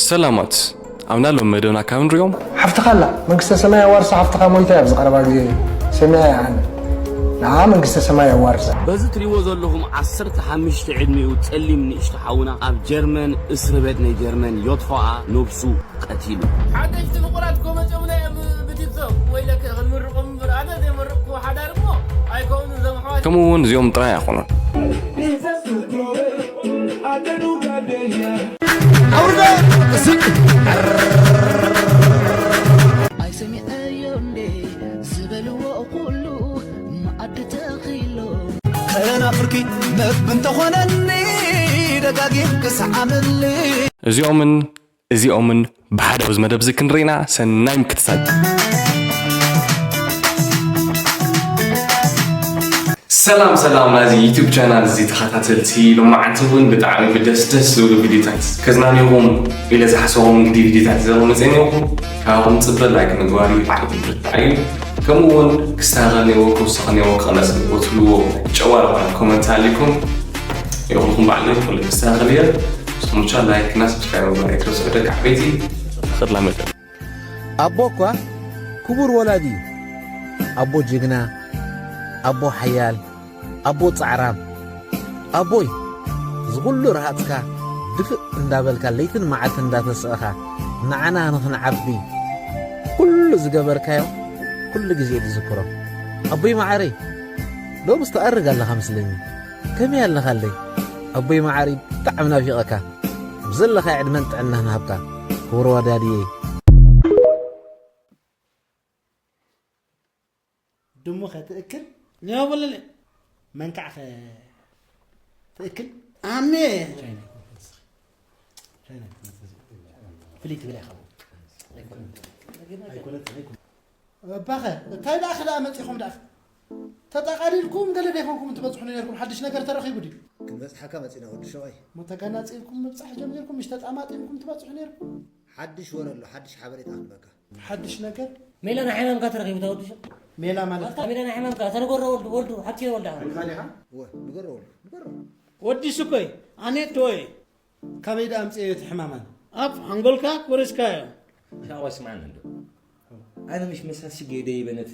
ሰላማት ኣብና ሎም መደብና ካብ ንሪኦም ሓፍትኻ ኣላ መንግስተ ሰማይ ኣዋርሳ ሓፍትኻ ሞይታ ኣብዚ ቀረባ ግዜ ሰሚዐ ኣነ ንዓ መንግስተ ሰማይ ኣዋርሳ። በዚ ትሪእዎ ዘለኹም ዓሰርተ ሓሙሽተ ዕድሚኡ ጸሊም ንእሽቶ ሓውና ኣብ ጀርመን እስርቤት ናይ ጀርመን ዮትፎኣ ነብሱ ቀቲሉ። ሓደሽቲ ፍቑራት ኮመጽዮምና እዮም ብቲክቶክ ወይለከ ክንምርቖም እምበር ኣነ ዘይመረቕክዎ ሓዳር እሞ ኣይከውንን እዞም ኣሕዋት። ከምኡ እውን እዚኦም ጥራይ ኣይኮኑን። ኣይሰሚዐዮ እንዴ ዝበልዎ ኩሉ መኣዲ ተኺሎ ከናፍርኪ መግቢ እንተኾነኒ ደጋጊም ክሰዓመኒ እዚኦምን እዚኦምን ብሓደ ኣብዚ መደብ እዚ ክንርኢና ሰናይ ምክትታል። ሰላም ሰላም ናዚ ዩቱብ ቻናል እዚ ተኸታተልቲ ሎማዓንቲ እውን ብጣዕሚ ብደስ ደስ ዝብሉ ቪዲዮታት ከዝናንየኹም ኢለ ዝሓሰቦም እንግዲ ቪዲዮታት ዘመፀኒኹም ካብኹም ፅበ ላይክ ምግባር እዩ ዓብዪ ብርታዕ እዩ። ከምኡ እውን ክስተኻኸል ነዎ ክውሰኽ ነዎ ክቕነስ ነዎ ትብልዎ ጨዋ ዝኾነ ኮመንት ኣሊኩም ይኹንኩም ባዕለይ ኩሉ ክስተኻኸል እየ። ስሙቻ ላይክ እና ሰብስክራይብ ምግባር ኣይትረስዑ ደቂ ዓበይቲ። ተኸድላ መጠን ኣቦ እኳ ክቡር ወላዲ እዩ። ኣቦ ጅግና፣ ኣቦ ሓያል፣ ኣቦ ጻዕራም። ኣቦይ ዝኹሉ ረሃጽካ ድፍእ እንዳበልካ ለይትን መዓልትን እንዳተስእኻ ንዓና ንኽንዓቢ ኩሉ ዝገበርካዮ ኩሉ ግዜ ዝዝክሮ። ኣቦይ መዓረይ ሎምስ ትኣርግ ኣለኻ መስለኒ። ከመይ ኣለኻለይ ኣቦይ መዓረይ ብጣዕሚ ናፊቐካ። ብዘለኻ ዕድመን ጥዕናን ሃብካ ክቡር ወዳድየይ። ድሙ ከ ትእክል? ኒዮ በለለ። መንካዕ ከ ትእክል? ኣሜ። ፍልይ ትብል ኢኻ። ኣይኮነት፣ ኣይኮነት። ኣባኸ እንታይ ደኣ ክደኣ መጺኹም ደኣ ተጠቓሊልኩም ገለ ደይኮንኩም ትበጽሑኒ ነርኩም ሓድሽ ነገር ተረኺቡ ድዩ? ክንበጽሓካ መጺና ወዲ ሸዋይ። እሞ ተጋናጺልኩም ምብጻሕ ጀሚርኩም ምሽ ተጣማጢምኩም ትበጽሑ ነርኩም? ሓድሽ ወረ ኣሎ ሓድሽ ሓበሬታ ክንበካ። ሓድሽ ነገር። ሜላ ናይ ሕማምካ ተረኺቡ እታ ወዲ ሸው። ሜላ ማለት ኣታ ሜላ ናይ ሕማምካ እታ ንገሮ ወልዱ ወልዱ ሓኪረ ወልዳ። ወልካ ዲኻ? እወ ንገሮ ወልዱ ንገሮ። ወዲ ሽኮይ ኣነ እትወ ካበይ ደኣ ኣምፅኤዮ እቲ ሕማማን? ኣብ ሓንጎልካ ወሪስካዮ። ሻቆ ስምዓኒ እንዶ ኣነ ምሽ መሳሲ ገይደ ይበ ነቲ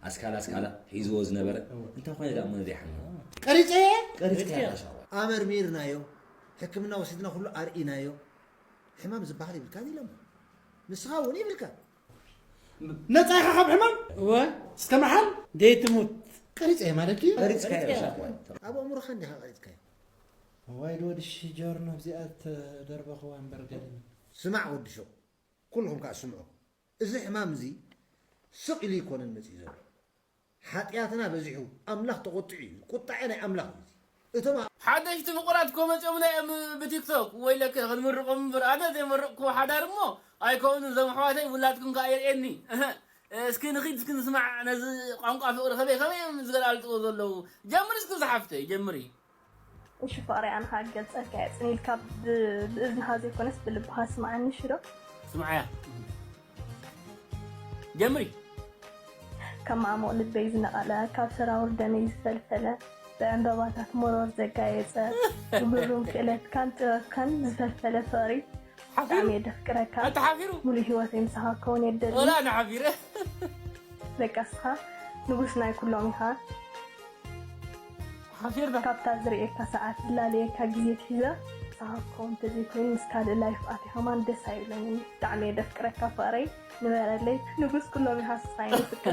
ኣስካላ ኣስካላ ሒዝዎ ዝነበረ እንታይ ኮነ ደኣ እሞ ዘይሓምም ቀሪፀ ቀሪፅካ ኢኻ ሻቆ ኣመርሚርናዮ ሕክምና ወሲድና ኩሉ ኣርኢናዮ ሕማም ዝበሃል ይብልካ ኢሎም ንስኻ እውን ይብልካ ነፃ ኢኻ ካብ ሕማም እወ እስከ መሓል ደይትሙት ቀሪፀ ማለት ድዩ ቀሪፅካ ኢኻ ሻቆ ኣብ ኣእምሮኻ እንዲኻ ቀሪፅካዮ እዋይ ዶ ወዲ ሽጆርኖ ኣብዚኣ ተደርበኽዋ እምበር ገደኒ። ስማዕ ወዲ ሹቕ፣ ኩልኹም ከኣ ስምዑ። እዚ ሕማም እዚ ስቕ ኢሉ ኣይኮነን መጺኡ ዘሎ። ሓጢኣትና በዚሑ፣ ኣምላኽ ተቖጢዑ እዩ። ቁጣዐ ናይ ኣምላኽ እዩ እዚ። እቶም ሓደሽቲ ፍቑራት እኮ መጺኦምና እዮም ብቲክቶክ። ወይለከ ክንምርቖም እምበር ኣነ ዘይመረቕክዎ ሓዳር እሞ ኣይከውንን እዞም ኣሕዋተይ ውላድኩም ከኣ የርእየኒ። እህ። እስኪ ንኺድ እስኪ ንስማዕ ነዚ ቋንቋ ፍቕሪ ከመይ ከመይ እዮም ዝገላልጽዎ ዘለዉ። ጀምሪ እስኪ ዝሓፍተይ ጀምሪ። እሺ ፍቕረይ ኣነ ኸኣ ክገልጸልካ እየ ጽን ኢልካ ብ- ብእዝንኻ ዘይኮነስ ብልብኻ ስምዓኒ እሺ ዶ? ስምዓያ ጀምሪ። ካብ ማዕሙቕ ልበይ ዝነቐለ ካብ ሰራውር ደመይ ዝፈልፈለ ብዕምበባታት መሮር ዘጋየጸ ብግሩም ክእለትካን ጥበብካን ዝፈልፈለ ፍቕሪ ብጣዕሚ እየ ደፍቅረካ ኣታ ሓፊሩ ሙሉእ ህይወተይ ምሳኻ ክከውን እየ ደሊ ወላ ንሓፊረ በቃ እስኻ ንጉስ ናይ ኩሎም ኢኻ ሓፊርና ካብታ ዝርእየካ ሰዓት ዝላለየካ ግዜ ትሒዘ ንስኻ ክኸውን እንተዘይኮይኑ ምስ ካልእ ላይፍ ኣትየ ከማን ደስ ኣይብለንን ብጣዕሚ እየ ደፍቅረካ ፍቕረይ ንበረለይ ንጉስ ኩሎም ኢኻ ስኻ ይመስልካ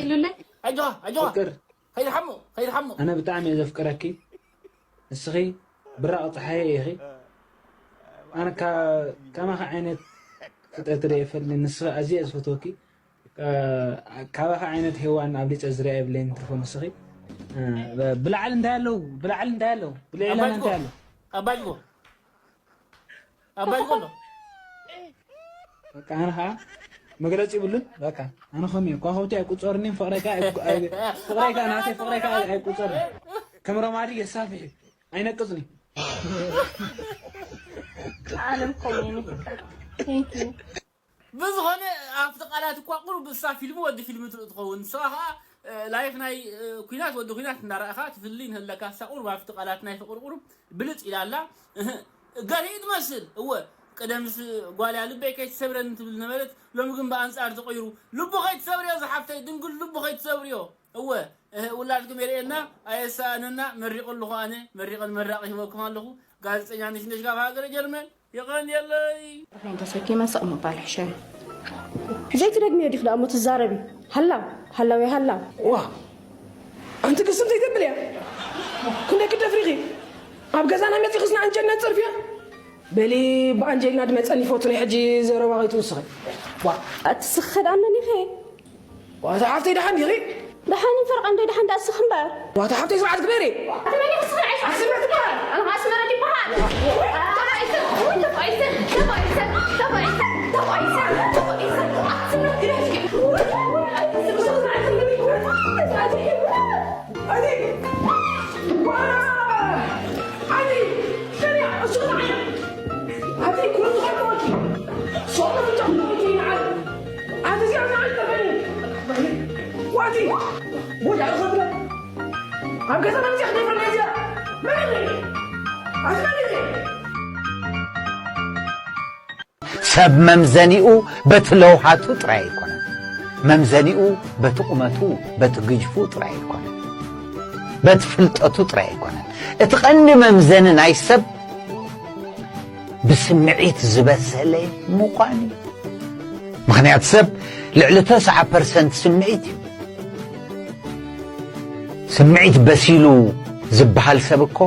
ኢሉለይ ኣጆኻ ኣጆኻ ፍቅር ከይድሓሞ ከይድሓሞ ኣነ ብጣዕሚ እየ ዘፍቅረኪ ንስኺ ብራቕ ፀሓየ ኢኺ ኣነ ካ- ከማኺ ዓይነት ፍጥረት ርየ ይፈልኒ ንስኺ ኣዝየ እየ ዝፈትወኪ ካባኺ ዓይነት ሄዋን ኣብሊፀ ዝርያ የብለይን ትርፎ ንስኺ ብላዕሊ እንታይ ኣለዉ ብላዕሊ እንታይ ኣለዉ ብልዕልና እንታይ ኣለዉ ኣባጅጎ ኣባጅጎ ኣሎ በቃ ኣነ ከዓ መግለፂ ይብሉን በቃ ኣነ ከምኡ እየ ኳኸብቲ ኣይቁፀርኒን ፍቅረይ ከዓ ኣይቁ- ኣይ- ፍቅረይ ከዓ ናተይ ፍቅረይ ከዓ ኣይቁፀርን ከም ረማዲ የሳፍሕ እዩ ኣይነቅፅን እዩ ዓለም ከምኡ እዩ ንፍቅር thank you ብዝኾነ ኣብቲ ቃላት እኳ ቁሩብ እሳ ፊልም ወዲ ፊልም ትርኢ ትኸውን ንስኻ ከዓ ላይፍ ናይ ኩናት ወዲ ኩናት እንዳረእኻ ትፍልይ ንህለካ እሳ ቁሩብ ኣብቲ ቃላት ናይ ፍቅሪ ቁሩብ ብልፅ ኢላ ኣላ እህ፣ ገርሂ ትመስል። እወ፣ ቀደምስ ጓልያ ልበይ ከይትሰብረኒ ትብል ነበረት፣ ሎሚ ግን ብኣንጻር ተቐይሩ። ልቡ ከይትሰብርዮ ዝሓፍተይ፣ ድንግል ልቡ ከይትሰብርዮ። እወ፣ እህ፣ ውላድኩም የርእየና፣ ኣየሰኣነና። መሪቑ ኣለኹ ኣነ፣ መሪቐን መራቒ ሂበኩም ኣለኹ። ጋዜጠኛ ነሽነሽ ካብ ሃገረ ጀርመን። የቐንየለይ። ራሕዮም ተሰኪመ ስቕ ምባል ሕሸኒ። ዘይትደግምዮ ዲኺ ደኣ እሞ ትዛረቢ? ሃላው፣ ሃላው እየ ሃላው። ዋ፣ ኣንቲ ክስም ዘይተብልያ። ክንደይ ክትደፍሪኺ? ኣብ ገዛና መጺኽስ ንኣንጀልና ጸርፍያ? በሊ ብኣንጀልና ድመጸኒ ይፈቱ ናይ ሕጂ ዘረባ ከይትውስኺ። ዋ። ኣቲ ስኺ ከድኣመን ኢኺ? ዋታ ሓፍተይ ደሓን ዲኺ? ደሓን እዩ ፈርቓ እንዶ ደሓን ደኣ ስኺ እምበር። ዋታ ሓፍተይ ስርዓት ግበሪ። ኣቲ መን ኢኺ ስኺ? ኣስመረት ይበሃል። ኣነ ኣስመረት ይበሃል። ተባኢሰ፣ ተባኢሰ፣ ተባኢሰ፣ ተባኢሰ፣ ተባኢሰ፣ ተባኢሰ፣ ኣስመረት ግደፍኪ። ኣቲ፣ ዋ፣ ኣቲ፣ ሸሪያ፣ እሱ ነው። ኣቲ፣ ኩሉ ዝኸድሞኪ፣ ሶም ብቻ ነው ይናል። ኣቲ፣ እዚኣ ንዓይ ተበሊ። ዋቲ፣ ወዳ እኸድረ። ኣብ ገዛ መምጽእ ክትነብር ነዚኣ። መን እዩ? ኣቲ፣ መን እዩ? ሰብ መምዘኒኡ በቲ ለውሃቱ ጥራይ ኣይኮነን። መምዘኒኡ በቲ ቁመቱ፣ በቲ ግጅፉ ጥራይ ኣይኮነን። በቲ ፍልጠቱ ጥራይ ኣይኮነን። እቲ ቀንዲ መምዘኒ ናይ ሰብ ብስምዒት ዝበሰለ ምዃን እዩ። ምኽንያቱ ሰብ ልዕሊ ተስዓ ፐርሰንት ስምዒት እዩ። ስምዒት በሲሉ ዝበሃል ሰብ እኮ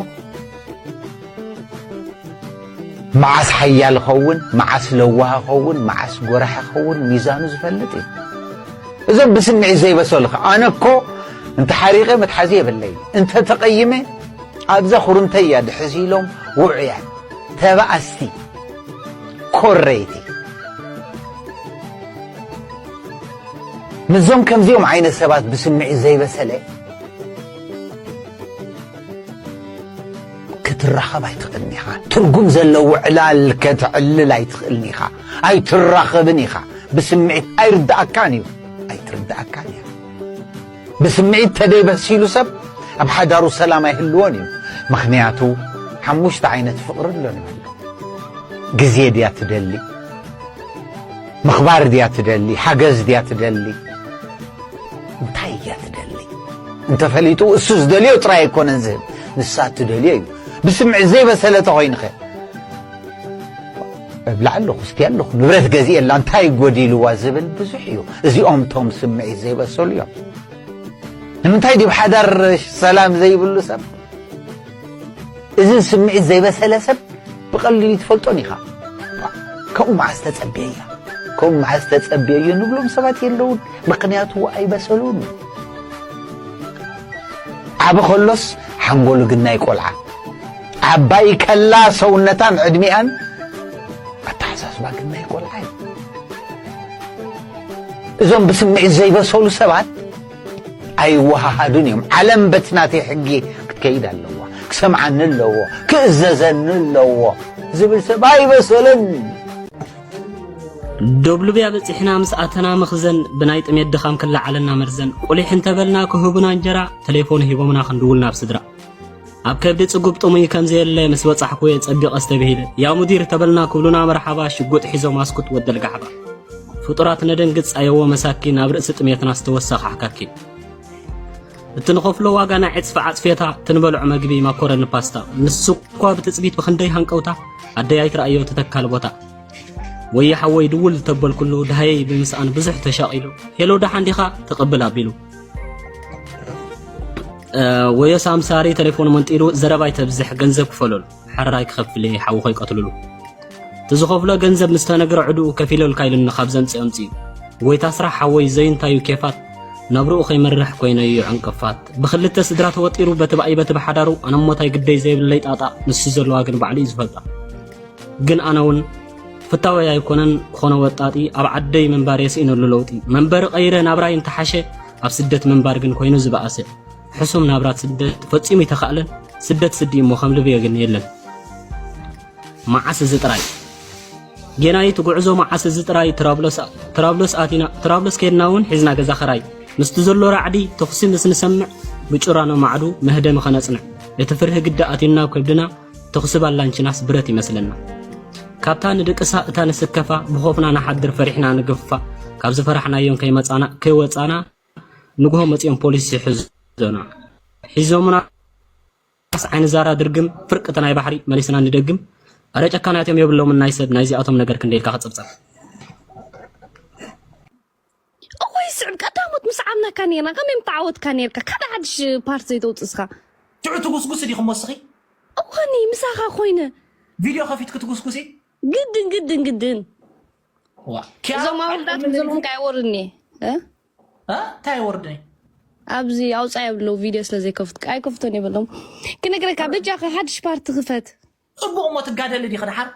መዓስ ሓያል ኸውን፣ መዓስ ለዋህ ኸውን፣ መዓስ ጎራሕ ኸውን ሚዛኑ ዝፈልጥ እዩ። እዞም ብስምዒት ዘይበሰሉ ኸ፣ ኣነ እኮ እንተ ሓሪቐ መትሓዚ የብለይ፣ እንተ ተቐይመ ኣብዛ ኹርምተይ እያ ድሕዝ ኢሎም ውዑያት፣ ተባኣስቲ፣ ኮረይቲ። ምስዞም ከምዚኦም ዓይነት ሰባት ብስምዒት ዘይበሰለ ክትራኸብ ኣይትኽእልን ኢኻ። ትርጉም ዘለዎ ዕላል ከተዕልል ኣይትኽእልን ኢኻ። ኣይትራኸብን ኢኻ። ብስምዒት ኣይርድኣካን እዩ። ኣይትርድኣካን እያ። ብስምዒት ተደይበሲሉ ሰብ ኣብ ሓዳሩ ሰላም ኣይህልዎን እዩ። ምኽንያቱ ሓሙሽተ ዓይነት ፍቕሪ ኣሎ ንበሎ። ግዜ ድያ ትደሊ? ምኽባር ድያ ትደሊ? ሓገዝ ድያ ትደሊ? እንታይ እያ ትደሊ? እንተፈሊጡ እሱ ዝደልዮ ጥራይ ኣይኮነን ዝህብ፣ ንሳ እትደልዮ እዩ። ብስምዒት ዘይበሰለ ተኾይኑኸ? እብላ ኣለኹ፣ እስቲ ኣለኹ፣ ንብረት ገዚኤላ እንታይ ጎዲልዋ ዝብል ብዙሕ እዩ። እዚኦም እቶም ስምዒት ዘይበሰሉ እዮም። ንምንታይ ድዩ ብሓዳር ሰላም ዘይብሉ ሰብ? እዚ ስምዒት ዘይበሰለ ሰብ ብቐሊሉ ትፈልጦን ኢኻ። ከምኡ መዓስ ተጸብየያ፣ ከምኡ መዓስ ተጸብየዮ ንብሎም ሰባት የለውን፣ ምኽንያቱ ኣይበሰሉን። ዓቢ ከሎስ ሓንጎሉ ግናይ ቆልዓ፣ ዓባይ ከላ ሰውነታን ዕድሚኣን ኣተሓሳስባ ግናይ ቆልዓ እዩ። እዞም ብስምዒት ዘይበሰሉ ሰባት ኣይወሃሃዱን እዮም። ዓለም በቲ ናተይ ሕጊ ክትከይድ ኣለዋ። ክሰምዓኒ ኣለዎ። ክእዘዘኒ ኣለዎ ዝብል ሰብ ኣይበሰለን። ደብሉብያ በጺሕና ምስ ኣተና መኽዘን ብናይ ጥሜት ድኻም ክለዓለና መርዘን ቁሊሕ እንተበልና ክህቡና እንጀራ ተሌፎን ሂቦምና ክንድውል ናብ ስድራ ኣብ ከብዲ ጽጉብ ጥሙይ ከም ዘየለ ምስ በጻሕኩ እየ ጸቢቐ ኣስተብሂለ። ያ ሙዲር ተበልና ክብሉና መርሓባ ሽጉጥ ሒዞም ኣስኩት ወደል ጋሕባ። ፍጡራት ነደንግጽ ኣየዎ መሳኪን ኣብ ርእሲ ጥሜትና ዝተወሰኸ ኣሕካኪን። እቲ ንኸፍሎ ዋጋ ናይ ዕጽፊ ዓጽፌታ ትንበልዖ መግቢ ማኮረኒ ፓስታ ንሱ እኳ ብትጽቢት ብኽንደይ ሃንቀውታ ኣደይ ኣይትረኣዮ ተተካል ቦታ። ወየ ሓወይ ድውል ተበልኩሉ ደሃየይ ብምስኣን ብዙሕ ተሻቒሉ ሄሎ ደሓን ዲኻ ትቕብል ኣቢሉ። ወዮ ሳምሳሪ ተሌፎኑ መንጢሉ ዘረባ ኣይተብዝሕ ገንዘብ ክፈለሉ ሓራይ ክኸፍል እየ ሓዊ ከይቀትልሉ። እቲ ዝኸፍሎ ገንዘብ ምስ ተነግረ ዕድኡ ከፊለልካ ኢሉኒ ካብ ዘምፅእ ኣምፅኡ ጎይታ ስራሕ ሓወይ ዘይንታዩ ኬፋት ናብርኡ ከይመርሕ ኮይነዮ ዕንቅፋት ብክልተ ስድራ ተወጢሩ በቲ ብኣይ በቲ ብሓዳሩ ኣነ ሞታይ ግደይ ዘይብለይ ጣጣ ንሱ ዘለዋ ግን ባዕሉ እዩ ዝፈልጣ። ግን ኣነ እውን ፍታወይ ኣይኮነን ክኾነ ወጣጢ ኣብ ዓደይ ምንባር የስኢነሉ ለውጢ መንበሪ ቀይረ ናብራይ እንተሓሸ ኣብ ስደት ምንባር ግን ኮይኑ ዝበኣሰ ሕሱም ናብራ ስደት ፈጺሙ ይተኻእለን ስደት ስዲ እሞ ከም ልብዮ ግን የለን መዓስ እዚ ጥራይ ጌናይት ጉዕዞ መዓስ እዚ ጥራይ ትራብሎስ ኣቲና ትራብሎስ ከድና እውን ሒዝና ገዛ ኸራይ ምስቲ ዘሎ ራዕዲ ተኹሲ ምስ ንሰምዕ ብጩራ ነማዕዱ መህደሚ ኸነጽንዕ እቲ ፍርሂ ግዲ ኣቲና ኣብ ከብድና ተኹሲ ባላንችናስ ብረት ይመስለና። ካብታ ንድቅሳ እታ ንስከፋ፣ ብኾፍና ንሓድር ፈሪሕና ንገፋ፣ ካብ ዝፈራሕናዮም ከይመጻና ከይወጻና፣ ንግሆ መጺኦም ፖሊስ ይሕዞና። ሒዞምናስ ዓይኒ ዛራ ድርግም፣ ፍርቂ እቲ ናይ ባሕሪ መሊስና ንደግም። ኣረ ጨካናት እዮም የብሎምን ናይ ሰብ፣ ናይዚኣቶም ነገር ክንደይ ኢልካ ክጽብጸብ። እወ ይስዕብ ቀዳሞት ምስ ዓብናካ ነርና ከመይ ምተዓወትካ ነርካ ካልእ ሓድሽ ፓርት ዘይተውፅእ እስኻ። ሽዑ ትጉስጉስ ዲኹም ወስኺ። እወኒ ምሳኻ ኮይነ። ቪድዮ ከፊትኪ ትጉስጉሲ። ግድን ግድን ግድን። ዋ ኪያ እዞም ኣወዳት ዘለኹም ከ ኣይወርድኒ። እ? እ? እንታይ ኣይወርድኒ? ኣብዚ ኣውፃ የብለው ቪድዮ ስለ ዘይከፍት ኣይከፍቶን የብሎም። ክነግረካ በጃኻ ሓድሽ ፓርቲ ክፈት። ፅቡቕ እሞ ትጋደሊ ዲኺ ደሓር?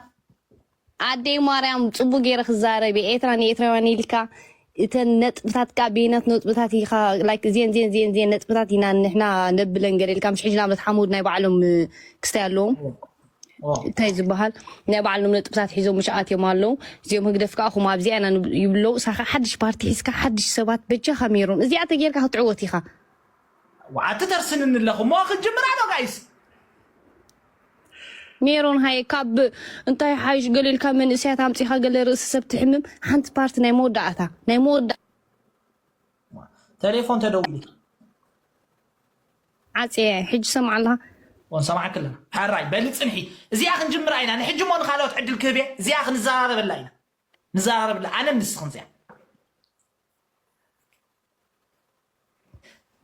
ኣደይ ማርያም ፅቡቅ ገይረ ክዛረብ እየ ኤርትራ ንኤርትራውያን ኢልካ እተን ነጥብታት ከዓ በይናት ነጥብታት ኢኻ like ዜን ዜን ዜን ዜን ነጥብታት ኢና ንሕና ነብለን ገለ ኢልካ ምሽ ሕጂ ንኣብነት ሓሙድ ናይ ባዕሎም ክስታይ ኣለዎም እንታይ ዝበሃል ናይ ባዕሎም ነጥብታት ሒዞም ምሽ ኣትዮም ኣለዉ እዚኦም ህግደፍ ከዓ ኹም ኣብዚኣ ኢና ይብለው እሳኻ ሓድሽ ፓርቲ ሒዝካ ሓድሽ ሰባት በጃኻ ሜሮን እዚኣ ተጌርካ ክትዕወት ኢኻ ዋዓቲ ተርስንኒ ኣለኹ እሞ ክንጅምር ኣሎ ጋይስ ሜሮን ሃየ ካብ እንታይ ሓይሽ ገለ ኢልካ መንእሰያት ኣምፂኻ ገለ ርእሲ ሰብ ትሕምም ሓንቲ ፓርቲ ናይ መወዳእታ ናይ መወዳ ተሌፎን ተደውሉ ዓፅየ ሕጂ ሰምዓ ኣለኻ ወንሰማዕክ ኣለና ሕራይ በሊ ፅንሒ እዚኣ ክንጅምራ ኢና ንሕጂ ሞ ንካልኦት ዕድል ክህብ እየ እዚኣ ክንዘራረበላ ኢና ንዘራረብላ ኣነን ንስኽን እዚኣ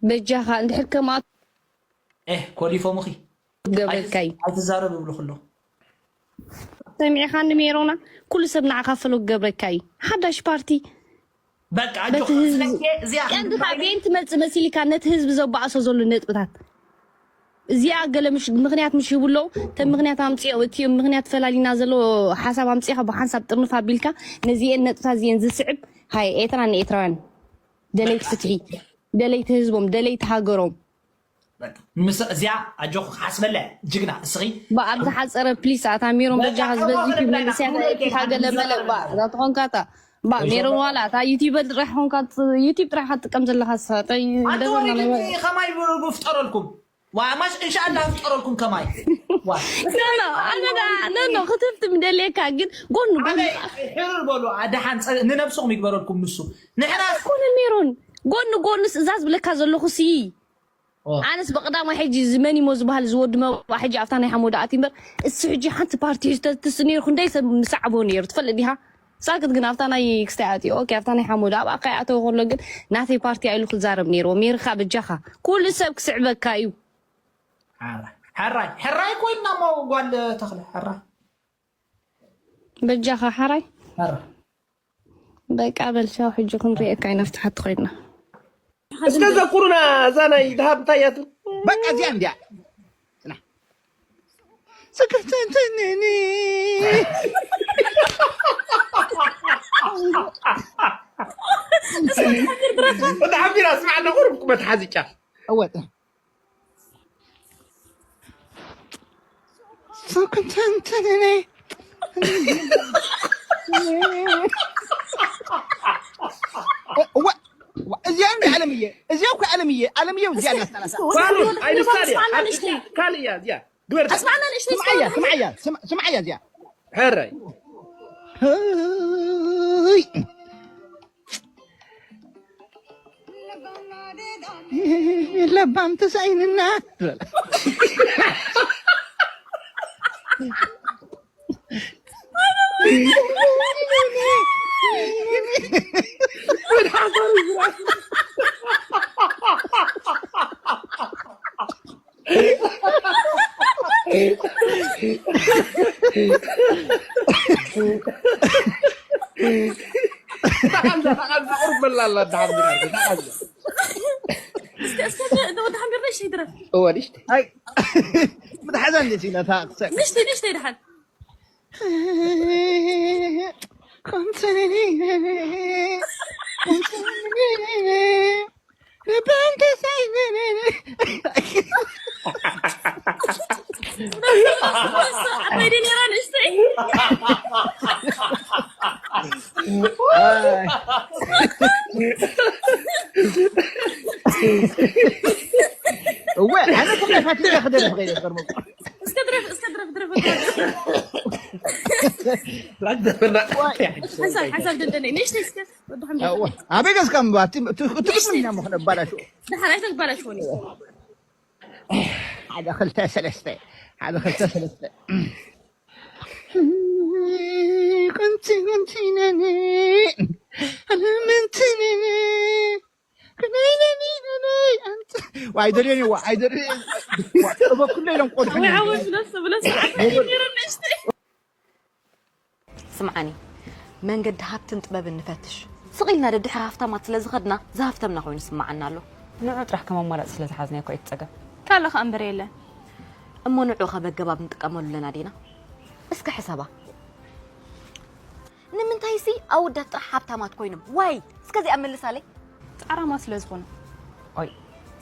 በጃኻ እንድሕር ከምኣ ኤህ ኮሊፎምኺ ገብረካይ ኣይትዛረብ እብልኹ ኣለኹ ሰሚዕኻኒ ሜሮና ኩሉ ሰብ ንዓኻ ፈሎ ክገብረካይ ሓዳሽ ፓርቲ በቃ ኣጆ በቲ ህዝቢ ስለኬ እዚኣ ቀንድኻ ጌን ትመጽእ መሲልካ ነቲ ህዝቢ ዘባእሶ ዘሎ ነጥብታት እዚኣ ገለ ምሽ- ምኽንያት ምሽ ሂቡ ኣለዉ እተን ምኽንያት ኣምፅኦ እቲ ምኽንያት ፈላሊና ዘሎ ሓሳብ ኣምፅኻ ብሓንሳብ ጥርንፍ ኣቢልካ ነዚኤን ነጥብታት እዚኤን ዝስዕብ ሃይ ኤርትራ ንኤርትራውያን ደለይቲ ፍትሒ፣ ደለይቲ ህዝቦም፣ ደለይቲ ሃገሮም። ምስ እዚኣ ኣጆኹ ክሓስበላ እያ ጅግና እስኺ። ባ ኣብ ዝሓፀረ ፕሊስ ኣታ ሜሮን በጃኻ ዝበዝ ዩቲብ መንእሰያት ኣየድልኻ ገለ መለ ባ እዛ ትኾንካ እታ ባ ሜሮን ዋላ እታ ዩቲበር ጥራሕ ኾንካ ዩቲብ ጥራሕ ኢኻ ትጥቀም ዘለኻ ንስኻ እንታይ ኣንተ ደበና ወሪድኒ ከማይ ብፍጠረልኩም ዋ ማሽ እንሻኣላ ፍጠረልኩም ከማይ ዋ No no ኣነ ደኣ no no ክትፍቲ ምደልየካ ግን ጎኒ ጎኒ ኣበይ ሕርር በሉ ደሓን ንነብስኹም ይግበረልኩም ንሱ ንሕና ኮነ ሜሮን ጎኒ ጎንስ እዛ ዝብለካ ዘለኹ ሲ ኣነስ ብቐዳማይ ሕጂ እዚ መን እሞ ዝበሃል እዚ ወዲ መባእ ሕጂ ኣብታ ናይ ሓሞዳ ኣትዩ እምበር እሱ ሕጂ ሓንቲ ፓርቲ ሒዙ ተትስ ነይሩ ክንደይ ሰብ ምሰዓቦ ነይሩ ትፈልጥ ዲኻ? ሳክት ግን ኣብታ ናይ ክስታይ ኣትዩ ኦኬ ኣብታ ናይ ሓሞዳ ኣብኣ ከይኣተወ ከሎ ግን ናተይ ፓርቲ ኢሉ ክዛረብ ነይርዎ ሜርኻ በጃኻ ኩሉ ሰብ ክስዕበካ እዩ። ሕራይ ሕራይ ኮይንና እሞ ጓል ተኽለ ሕራይ በጃኻ ሓራይ ሕራይ በቃ በል ቻው፣ ሕጂ ክንሪኤካ ኢና ፍትሓት ኮይና። እስከ ዘኩሩና እዛ ናይ ድሃብ እንታይ እያ ትብል? በቃ እዚኣ እንዲያ ጽና ስክፍትንትንኒ እንተ ሓቢራ ስማዕ ኣለኹ ርብኩ መትሓዚ ጫፍ እወ እዚኣ እንዲ ዓለምየ እዚኣ እኮ ዓለምየ ዓለምየ እዚኣ እናስታላሳ ካልእ እያ እዚኣ ግበር ስምዓያ ስምዓያ ስምዓያ እዚኣ ሕራይ ለባም ተሳኢንና ቁርብ በላ ኣላ ዳሓር ዝናር ዳሓር እስከ እስከ ወደ ሓምቢር ነሽ ይድረፍ እወ ንሽተ ምትሓዛ እንዴት ኢላ ታቅሰ ንሽተ ንሽተ ይድሓን እወ ኣነ ተፋቲለ ክደርፍ ከይደ ዝገርመኩም እስከ ድረፍ እስከ ድረፍ ድረፍ ፕራንክ ዘበና። ሓሳብ ሓሳብ ደደለይ ንእሽተይ እስከ ወዲ ሓምድ ኣበይ ገዝካ ምባቲ ትግጥምና ምኽነ ባላሽ። ደሓር ኣይተባላሽወኒ። ሓደ ክልተ ሰለስተ ሓደ ክልተ ሰለስተ። ቅንቲ ቅንቲ ነኒ ኣነ ምንቲ ነኒ። ዋይ ደልዮኒ ዋይ ደልዮኒ። ጠበኩሎ ኢሎም ቆድሑ። ስምዓኒ፣ መንገዲ ሃብትን ጥበብን ንፈትሽ። ስቕ ኢልና ደድሕሪ ሃፍታማት ስለ ዝኸድና ዝሃፍተምና ኮይኑ ይስምዓና ኣሎ። ንዑ ጥራሕ ከም ኣማራጺ ስለ ዝሓዝናዮ እኮ እዩ እቲ ጸገም። ካልእ ኸኣ እምበር የለን። እሞ ንዑ ኸ በገባብ ንጥቀመሉ ኣለና ዲና? እስከ ሕሰባ። ንምንታይሲ ኣወዳት ጥራሕ ሃብታማት ኮይኖም? ዋይ! እስከ እዚኣ መልሳለይ። ጻዕራማ ስለ ዝኾኑ። ኦይ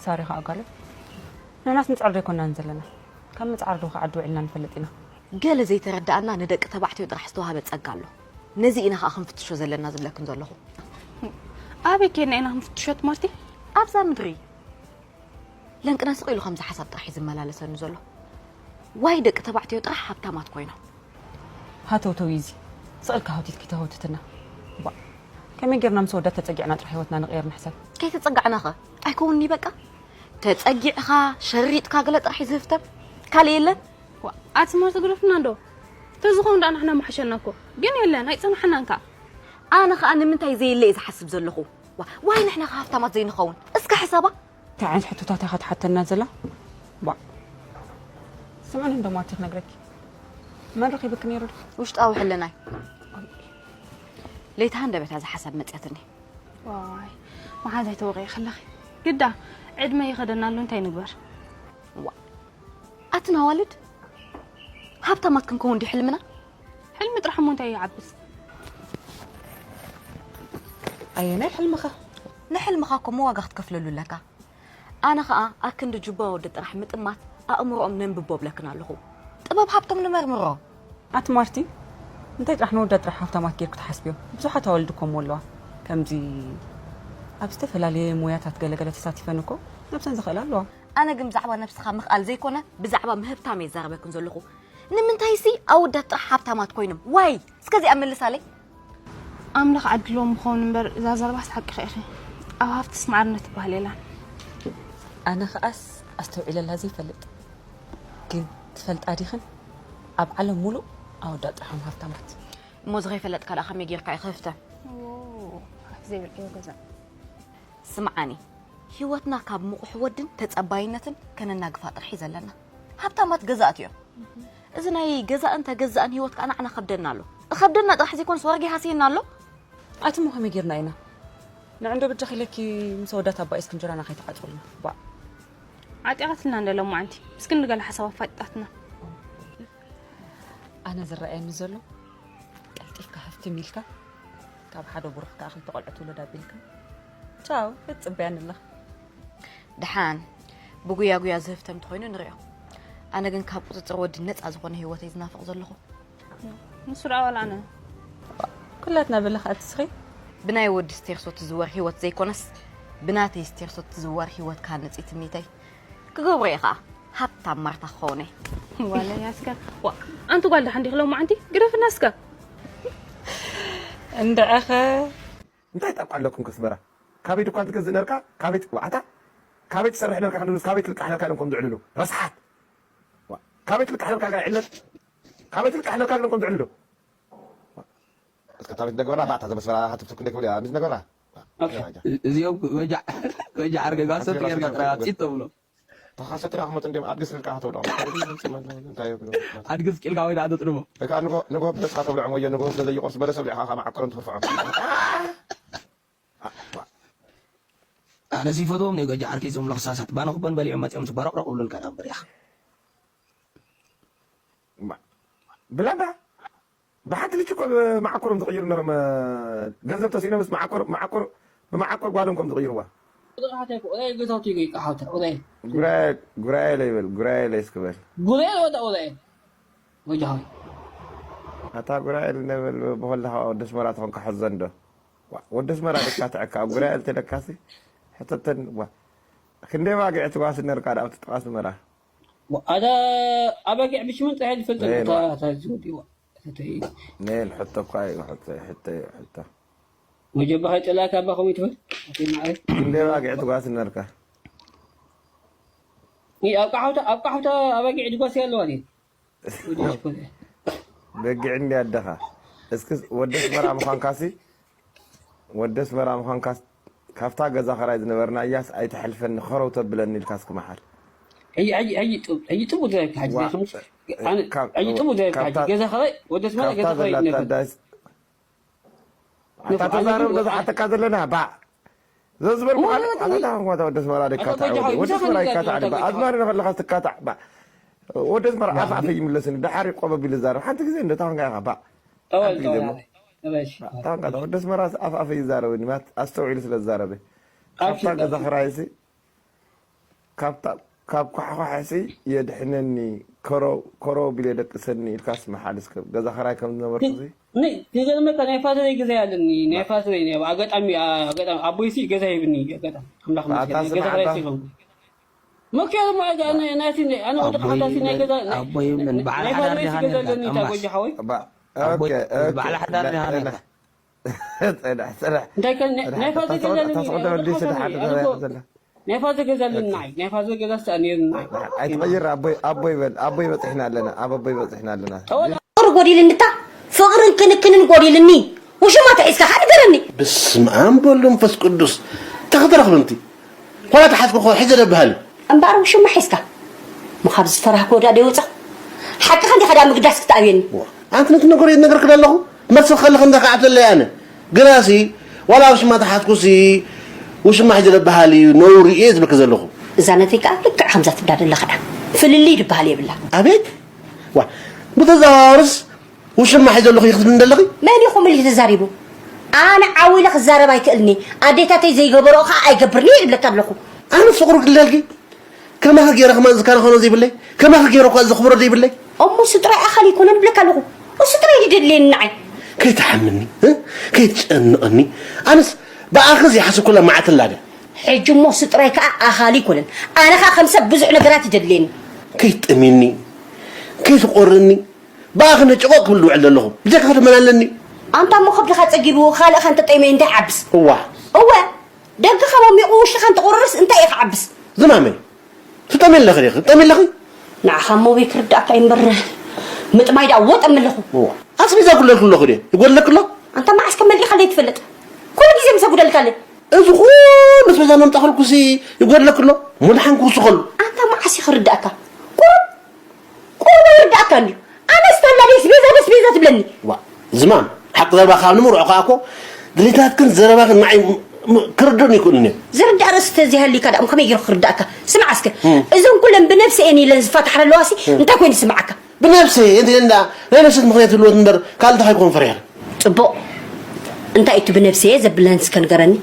ሳሪ ኸኣ ጓለይ ንሕናስ ምጽዓር ዶ ኣይኮናን ዘለና ካብ ምጽዓር ዶ ኸዓ ዓዲ ውዒልና ንፈልጥ ኢና። ገለ ዘይተረደኣና ንደቂ ተባዕትዮ ጥራሕ ዝተዋህበ ጸጋ ኣሎ። ነዚ ኢና ኸኣ ክንፍትሾ ዘለና ዝብለክን ዘለኹ። ኣበይ ኬድና ኢና ክንፍትሾ ትማርቲ? ኣብዛ ምድሪ። ለንቅና ስቕ ኢሉ ከምዚ ሓሳብ ጥራሕ እዩ ዝመላለሰኒ ዘሎ። ዋይ ደቂ ተባዕትዮ ጥራሕ ሃብታማት ኮይኖም። ሃተውተው እዩ እዚ። ስቕ ኢልካ ሃውቲትኪ ተህውትትና። ባ ከመይ ጌርና ምስ ወዳት ተጸጊዕና ጥራሕ ህይወትና ንቕየር ንሕሰብ። ከይተጸጋዕናኸ ኣይከውንን'ዩ በቃ። ተጸጊዕኻ ሸሪጥካ ገለ ጥራሕ እዩ ዝህፍተም። ካልእ የለን። ዋ ኣቲ ማርታ ግደፍና እንዶ። ተዝኸውን ደኣ ንሕና ምሓሸና እኮ። ግን የለን ኣይጸናሓናን ከኣ። ኣነ ከኣ ንምንታይ ዘየለ እየ ዝሓስብ ዘለኹ። ዋ ዋይ ንሕና ከ ሃፍታማት ዘይንኸውን። እስከ ሕሰባ። እንታይ ዓይነት ሕቶታት እያ ትሓተና ዘላ? ባዕ። ስምዕኒ እንዶ ማርቲ ክነግረኪ። መን ረኺብኪ ነይሩ ዶ? ውሽጣዊ ሕልናይ። ለይቲ ሃንደበት እያ እዛ ሓሳብ መጺኣትኒ። ዋይ መሓዛይ ተወቒዒ ከለኺ ግዳ ዕድመ ይኸደና ኣሎ እንታይ ንግበር? ዋእ ኣትን ኣዋልድ ሃብታማት ክንከውን ድዩ ሕልምና? ሕልሚ ጥራሕ እሞ እንታይ ይዓብስ? ኣየናይ ሕልምኻ? ንሕልምኻ እኮ እሞ ዋጋ ክትከፍለሉ ኣለካ። ኣነ ኸኣ ኣክንዲ ጁባ ወዲ ጥራሕ ምጥማት ኣእምሮኦም ነንብቦ እብለክን ኣለኹ። ጥበብ ሃብቶም ንመርምሮ። ኣቲ ማርቲ እንታይ ጥራሕ ንወዳ ጥራሕ ሃፍታማት ጌርኪ ትሓስብዮ? ብዙሓት ኣዋልድ እኮ እሞ ኣለዋ ከምዚ ኣብ ዝተፈላለየ ሞያታት ገለገለ ተሳቲፈን እኮ ነብሰን ዝኽእላ ኣለዋ። ኣነ ግን ብዛዕባ ነብስኻ ምኽኣል ዘይኮነ ብዛዕባ ምህብታም እየ ዝዛረበክን ዘለኹ። ንምንታይሲ ኣወዳት ጥራሕ ሃብታማት ኮይኖም ዋይ እስከ እዚኣ መልሳለይ። ኣምላኽ ዓድልዎም ይኸውን እምበር እዛ ዘረባስ ሓቅኺ ኢኺ። ኣብ ሃፍትስ ማዕርነት ትበሃል የላን። ኣነ ኸኣስ ኣስተውዒለላ ዘይፈልጥ ግን ትፈልጣ ዲኽን ኣብ ዓለም ሙሉእ ኣወዳት ጥራሕ እዮም ሃፍታማት። እሞ እዚ ከይፈለጥካ ደኣ ከመይ ጌርካ እዩ ክህፍተ? ዘይብል ዕዮ ገዛ። ስምዓኒ፣ ህይወትና ካብ ምቑሕ ወድን ተጸባይነትን ከነናግፋ ጥራሕ እዩ ዘለና። ሃብታማት ገዛእቲ እዮም። እዚ ናይ ገዛእን ተገዛእን ህይወት ከኣ ንዓና ከብደና ኣሎ። እኸብደና ጥራሕ ዘይኮነስ ዋርጋ ይሃስየና ኣሎ። ኣቲ እሞ ከመይ ጌርና ኢና ንዕንዶ በጃኺ ኢለኪ ምስ ኣወዳት ኣባኢስኪ እንጀራና ከይትዓጽውልና። ባእ። ዓጢቓትልና እንድያ ሎማዓንቲ። እስኪ ንገለ ሓሳብ ኣፋጢጣትና። ኣነ ዝረኣየኒ ዘሎ ቀልጢፍካ ሃፍትም ኢልካ ካብ ሓደ ብሩኽ ከኣ ክልተ ቆልዑ ትውለድ ኣቢልካ ቻው ክትጽበያኒ ኣለኻ። ደሓን ብጉያጉያ ዝህፍተም ተኾይኑ ንሪኦ። ኣነ ግን ካብ ቁጽጽር ወዲ ነጻ ዝኾነ ህይወት እየ ዝናፍቕ ዘለኹ። ንሱ ደኣ ዋላ ኣነ። ኩላትና በሊ ከኣ ትስኺ። ብናይ ወዲ ስቴርሶ ትዝወር ህይወት ዘይኮነስ ብናተይ ስቴርሶ ትዝወር ህይወት ክሃንጽ እዩ ትምኒተይ። ክገብሮ እየ ከኣ ሃብታም ማርታ ክኸውን እየ። ዋላ ያስካ ዋ ኣንቲ ጓል ደሓን ዲኺ ሎማዓንቲ ግደፍና እስከ። እንድዕኸ እንታይ ጣቋ ኣለኩም ከስመራ ካበይ ድኳን ትገዝእ ነርካ ካበይ ዋዕታ ካበይ ትሰርሕ ነርካ ክንድሉስ ካበይ ትልቃሕ ነርካ ኢሎም ከም ዝዕልሉ ረስሓት ካበይ ትልቃሕ ነርካ ጋር ዕለት ካበይ ትልቃሕ ነርካ ኢሎም ከም ዝዕልሉ እስከ ታሪክ ነገርና ባታ ዘመስመራ ሃትፍትፍ ክንደ ክብል እያ ምስ ነገርና እዚኦም ወጃዕ ወጃዕ ኣርገጋ ሰጥ ጌርካ ጥራይ ኣፂት ተብሎ ተኻሰትና ክመት እንዲም ኣድግስ ልቃ ተብሎ እንታይ ይብሉ ኣድግስ ቂልካ ወይ ደኣ ተጥልቦ ወይ ከዓ ንጎ ንጎ ብለስካ ተብልዖም ወዮ ንጎ ስለ ዘይቆርስ በለስ ኣብሊዕኻ ካብ ዓቀሮም ትኽፍዖም ኣነ ሲፈትዎም ናይ ገጃ ዓርከይ ዞም ለኽሳሳት ባነ ክበን በሊዖም መፂኦም ትባረቕረቕ ብሉልካ ናብ በሪኻ ብላዳ ብሓንቲ ልጅ እኮ መዓኮሮም ዝቕይሩ ነሮም ገንዘብ ተሲኖምስ መዓኮር መዓኮር ብመዓኮር ጓሎም ከም ዝቕይርዋ ጉራኤለ ይበል ጉራኤለ እስክበል ጉራኤለ ወዳ ጉራኤለ ወጃ ሆይ ኣታ ጉራኤል ነብል ብኮላኻ ወዲ ኣስመራ ተኾንካ ሕዘን ዶ ወዲ ኣስመራ ደካ ትዕካ ኣብ ጉራኤል ተደካሲ ሕተተን ክንደይ ባጊዕ ትጓሲ ነርካ ዳ ኣብቲ ጥቓ ኣስመራ ኣታ ኣበጊዕ ብሽመን ጥራሕ ዝፈልጥ ዝወዲዋ ነየን ሕቶ እኳ እዩ፣ ሕቶ፣ ሕቶ እዩ፣ ሕቶ። መጀባ ከይጠላካ እባ ከምኡ ይትበል። ኣቲ ማዓይ። ክንደይ ኣባጊዕ ትጓስ ነርካ? ይ-፣ ኣብ ቃሕውታ፣ ኣብ ቃሕውታ ኣባጊዕ ድጓስ ኣለዋ ድዩ? ወዲ ሽኮር። በጊዕ እንዲ ኣደኻ። እስኪ ወዲ ኣስመራ ምዃንካሲ፣ ወዲ ኣስመራ ምዃንካስ፣ ካብታ ገዛ ኸራይ ዝነበርና እያስ ኣይትሐልፈኒ፣ ኸረው ተብለኒ ኢልካ እስኪ መሓል። ሕጂ፣ ሕጂ፣ ሕጂ ጥቡ-፣ ሕጂ ጥቡ ዘረብካ ሕጂ ዋ፣ ዘይኮነስ፣ ኣነ፣ ካብ-፣ ሕጂ ጥቡ ዘረብካ ሕጂ ካብታ፣ ገዛ ኸራይ፣ ወዲ ኣስመራ ካብታ ገዛ ኸራይ ዘላ ይነበርካ። ታዳይስ፣ ኣታ ንፉዕ፣ ኣነ ተዛረብ ግን ነዛ ሓተካ ዘለና፣ ባዕ። ዘዝበልኩ ወላ ኣነ፣ ወላ ኣታ ወላ። ታንኳታ ወዲ ኣስመራ ደካ ኣታ ጎጃ ተዓወደ። ሓወይ፣ ወዲ ምሳኻ ኣስመራ ንዛረብ ይካታ ኣታ ዓዲ፣ ባዕ። ጎጃ ኣዝማሪ ሓወይ። ነኸለኻ ትካታዕ፣ ባዕ። ወዲ ኣስመራ ባዕ። ኣፍ ኣፈይ ይምለስኒ፣ ደሓር ቆበብ ኢሉ ዛረብ። ሓንቲ ግዜ እንደ ታንኳ ኢኻ፣ ባዕ። ተወል፣ ሓንቲ ግዜ ተወል፣ እሞ። ሓወይ። ተበሽ። ባዕ። ታንኳታ ወዲ ኣስመራ ኣፍ ኣፈይ ይዛረብኒ፣ ማት ኣስተውዒሉ ስለ ዝዛረበ። ኣብ ካብታ ሽጣ ገዛ ኸራይሲ፣ ካብታ፣ ካብ ኳሕኳሕሲ የድሕነኒ፣ ኮሮ-፣ ኮሮ ቢለ ደቅሰኒ ኢልካስ መሓል እስከ ገዛ ኸራይ ከም ዝነበርኩ ን-፣ ሲ? ን-፣ ክገርመካ ናይ ፋዘረይ ገዛ ኣለኒ፣ ናይ ፋዘረይ ናይ ኣጋጣሚ፣ ኣጋጣሚ ኣቦይሲ ገዛ ሂብኒ፣ ኣጋጣሚ ኣምላኽ ኣታ ይመስገን፣ ገዛ ስማዕ ኸራይ ኣታ። ሲሎም። መኪያ ድማ ኣጋ-፣ ናይ፣ ናይ፣ ናይ፣ ኣነ ወዲ ኣቦይ ኻታሲ ናይ ምን፣ ገዛ፣ ናይ፣ ኣቦይ ምን፣ ናይ፣ በዓል ናይ ሓዳር ፋዘረይሲ ዲኻ ገዛ ነይርካ ኣለኒ፣ እታ ኣምባስ? ጎጃ ሓወይ። ባ-፣ ኦኬ፣ ኦኬ፣ ኦኬ። በዓል ሓዳር ዲኻ ነይርካ? ጽንሕ፣ ጽንሕ። እንታይ ከ ናይ፣ ናይ ፋዘር ገዛ ኣለኒ፣ ኣታ ስቕ ደበል ዲስ ሓደ ኣነ እኮ ዘላ። ናይ ፋዘር ገዛ ኣለኒ ንዓይ፣ ናይ ፋዘር ገዛ ስኣ ነይሩ ንዓይ። ኣይትቐይር፣ ኣቦይ፣ ኣቦይ በል፣ ኣቦይ በጺሕና ኣለና፣ ኣብ ኣቦይ በጺሕና ኣለና። ፍቕሪ ጎዲልኒ፣ እታ ፍቕርን ክንክንን ጎዲልኒ። ውሽማ ተሒዝካ ከኣ ንገረኒ። በስመ ኣብ ወወልድ ወመንፈስ ቅዱስ። እንታይ ከተረኽብንቲ? ዋላ ተሓዝኩ እኮ ሒዘ ደብሃል። እምበኣር ውሽማ ሒዝካ? እሞ ካብ ዝፈራህክዎ ዳ ደይወጻኹ? ሓቅኻ እንዲኻ ዳ ምግዳስ ክትኣብየኒ? ዋ፣ ኣንቲ ነቲ ነገር እየ ዝነግረኪ ዘለኹ። መሰል ከለኺ እንዳ ከዓት ዘለይ ኣነ። ግናሲ፣ ዋላ ውሽማ ተሓዝኩሲ፣ ውሽማ ሒዘ ደብሃል እዩ፣ ነውሪ እየ ዝብለኪ ዘለኹ። እዛ ነተይ ከኣ ልክዕ ከምዛ ትብዳ ዘለኻ ዳ። ፍልልይ ድበሃል የብላ። ኣቤት! ዋ፣ ብተዘዋዋርስ ውሽማ ሒዘ ኣለኹ ኢኺ ትብልኒ ዘለኺ? መን ኢኹም ኢሉ ተዛሪቡ? ኣነ ዓው ኢለ ክዛረብ ኣይክእልኒ። ኣዴታተይ ዘይገበርኦ ኸኣ ኣይገብርኒ እየ ዝብለካ ኣለኹ። ኣነ ፍቕሩ ክልለልኪ? ከማኺ ገይረ ከማን ዝከናኸኖ ዘይብለይ? ከማኺ ገይረ እኳ ዘኽብሮ ዘይብለይ? እሞ እሱ ጥራይ ኣኻሊ ኣይኮነን እብለካ ኣለኹ። እሱ ጥራይ እዩ ደድልየኒ ንዓይ። ከይትሓምኒ፣ እ? ከይትጨንቐኒ። ኣነስ ብኣኺ ዘይሓሰብኩላ መዓልቲ ኣላ ድያ? ሕጂ እሞ እሱ ጥራይ ከኣ ኣኻሊ ኣይኮነን። ኣነ ኸኣ ከም ሰብ ብዙሕ ነገራት እዩ ደድልየኒ። ከይትጠምየኒ፣ ከይትቖርኒ። ብኣኺ ነጭቖቕ ክብል ዝውዕል ዘለኹ። ብጀካ ክትመን ኣለኒ። ኣንታ እሞ ከብድኻ ጸጊቡ፣ ካልእኻ እንተጠምየ እንታይ ይዓብስ? እዋ። እወ፣ ደገኻ ሞሚቑ ውሽጥኻ እንተቑርርስ እንታይ እዩ ክዓብስ? ዝማመይ፣ ትጠምየ ኣለኺ ዲኺ? ትጠምየ ኣለኺ? ንዓኻ እሞ ኣበይ ክርድኣካ እዩ እምበር፣ ምጥማይ ደኣ ወጠም ኣለኹ። እዋ። ኣስቤዛ ኩለልኩ ኣለኹ ድየ? ይጎድለኪ ኣሎ? ኣንታ መዓስ ከ መሊእኻለይ ትፈልጥ? ኩሉ ግዜ ምስ ኣጉደልካለይ። እዚ ኩሉ ኣስቤዛ መምጣኽልኩሲ ይጎድለኪ ኣሎ? ሙሉሓን ክውስኸሉ። ኣንታ መዓስ እዩ ክርድኣካ? ቁሩብ ቁሩብ ይርድኣካ እንድዩ። ኣነ ስታላ ደስቤዛ፣ ደስቤዛ ትብለኒ። ዋ፣ ዝማም፣ ሓቂ ዘረባ ካብ ንምርዖ ከኣ እኮ ድሌታትክን ዘረባክን ንዓይ ም-፣ ም-፣ ክርድኡኒ ኣይክእሉን እዮም። ዝርዳእ ርእሲ ተዘይሃልዩካ ደኣ ከመይ ገይሩ ክርድኣካ? ስማዕ እስከ፣ እም። እዘን ኩለን ብነብሰ እየን ኢለን ዝፋታሓ ዘለዋሲ እም። እንታይ ኮይኑ ይስምዓካ? ብነብሰ እየን ኢለን ደኣ ናይ ነፍሰት ምኽንያት ይህልወን እምበር ካልእ እንታይ ክኾን ፈሪሐ? ጽቡቕ። እንታይ እዩ እቲ ብነብሰ እየ ዘብለን እስከ ንገረኒ።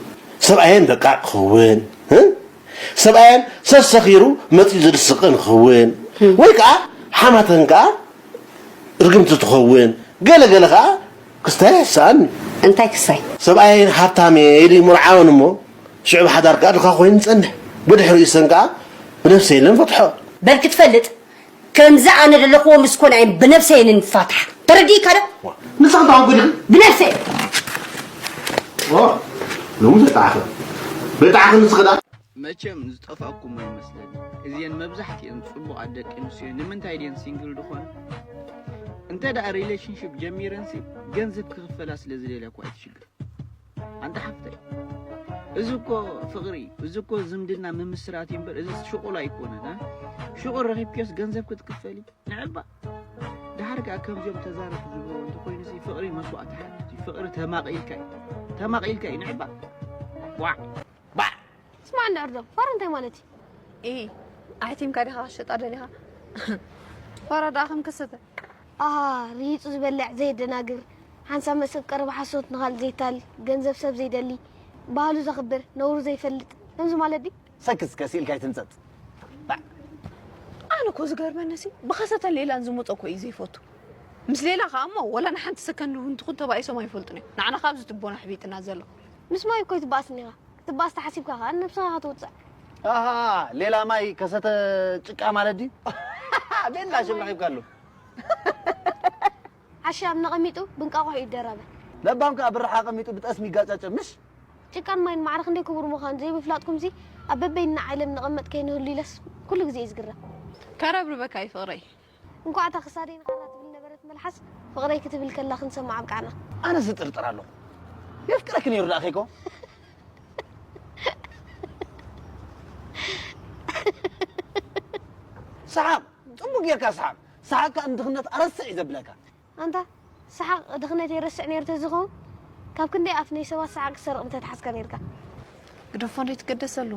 ሰብኣየን ደቃቕ ክኸውን፣ እ? ሰብኣየን ሰሰኺሩ መጺኡ ዝድስቐን ክኸውን፣ እም። ወይ ከኣ ሓማተን ከኣ ርግምቲ ትኸውን፣ ገለ ገለ ከኣ ክስታይ ኣይስኣን። እንታይ ክስታይ? ሰብኣየን ሃብታም እየ ኢሉ ይምርዓወን እሞ፣ ሽዑ ብሓዳር ከኣ ድኻ ኮይኑ ይጸንሕ። ብድሕሪኡ ሰን ከኣ ብነብሰ ኢለን ፈትሖ። በል ክትፈልጥ፣ ከምዚ ኣነ ዘለኽዎ ምስ ኮነ እየን ብነብሰ እየን ንፋታሕ። ተረዲእካ ዶ? ንስኺ እንታይ ኮንኩ ዲኺ? ብነብሰ። ኦ፣ ሎሚ በጣዕኺ። በጣዕኺ ንስኺ ደኣ። መቸም ዝጠፋእኩም ኣይመስለኒ። እዚኤን መብዛሕትኤን ጽቡቓት ደቂ ኣንስትዮ ንምንታይ ድየን ሲንግል ዝኾና? እንተ ደኣ ሪሌሽንሺፕ ጀሚረንሲ ገንዘብ ክኽፈላ ስለ ዝደልያ እኮ ኣይትሽገር። ኣንታ ሓፍተይ፣ እዚ እኮ ፍቕሪ እዩ። እዚ እኮ ዝምድና ምምስራት እዩ እምበር፣ እዚ ሽቑል ኣይኮነን፣ እ? ሽቑል ረኺብክዮስ ገንዘብ ክትክፈሊ? ንዕባ። ደሓር ከኣ ከምዚኦም ተዛረብቲ ዝብልዎ እንተኾይኑሲ፣ ፍቕሪ መስዋእቲ ሓትት እዩ። ፍቕሪ ተማቒልካ እዩ። ተማቒልካ እዩ፣ ንዕባ። ዋዕ። ባዕ። ስማዕ እንድሕር ዶ፣ ፋራ እንታይ ማለት እዩ? ኢ፣ ኣሕቲምካ ዲኻ ክትሸጣ ደሊኻ? ፋራ ደኣ ከም ከሰተ። ኣሃ፣ ርሂጹ ዝበልዕ ዘየደናግር፣ ሓንሳብ መስእብ ቀረባ ሓሶት ንኻልእ ዘይታል፣ ገንዘብ ሰብ ዘይደሊ፣ ባህሉ ዘኽብር፣ ነውሩ ዘይፈልጥ፣ ከምዚ ማለት ድዩ? ሰክስ ከሲልካ ኣይትንጸጽ። ባዕ። ኣነ እኮ ዝገርመኒ ሲ፣ ብኸሰተን ሌላን ዝመጾ እኮ እዩ ዘይፈቱ። ምስ ሌላ ከኣ እሞ፣ ወላ ንሓንቲ ሰከንድ እውን ትኹን ተባኢሶም ኣይፈልጡን እዮም። ንዓና ካብ ዝትቦና ኣሕቢጥና ዘሎ። ምስ ማይ እኮ ኣይትበኣስን ኢኻ። ክትበኣስ ተሓሲብካ ከኣ ንነብስኻ ኢኻ ትውጽዕ። ኣሃ፣ ሌላ ማይ ከሰተ ጭቃ ማለት ድዩ? ቤላ ሽም ረኺብካሉ። ዓሻ ኣብ ነቐሚጡ ብንቃቑሑ ይደረበ። ለባም ከኣ ብርሓ ኣቐሚጡ ብጠስሚ ይጋጫጨ ምሽ? ጭቃን ማይን ማዕረ ክንደይ ክቡር ምዃኑ ዘይምፍላጥኩምሲ ኣብ በበይንና ዓለም ንቐመጥ ከይንህሉ ኢለስ ኩሉ ግዜ እዩ ዝግረም። ከረብርበካ እዩ ፍቕረይ። እንኳዕ እታ ክሳደይ ንኻራ ትብል ነበረት መልሓስ ፍቕረይ ክትብል ከላ ክንሰማ ኣብቃዕና። ኣነ ዝጥርጥር ኣለኹ። የፍቅረኪ ነይሩ ደኣ ከይኮ? ሰሓቕ፣ ጽቡቕ ጌርካ ሰሓቕ። ሰሓቕካ ንድኽነት ኣረስዕ እዩ ዘብለካ። ኣንታ ሰሓቕ ድኽነተይ ረስዕ ነይሩ ተዝኸውን ካብ ክንደይ ኣፍ ናይ ሰባት ሰሓቕ ክሰርቕ ምተትሓዝካ ነይርካ። ግደፎ እንዶ ይትገደሰሉ።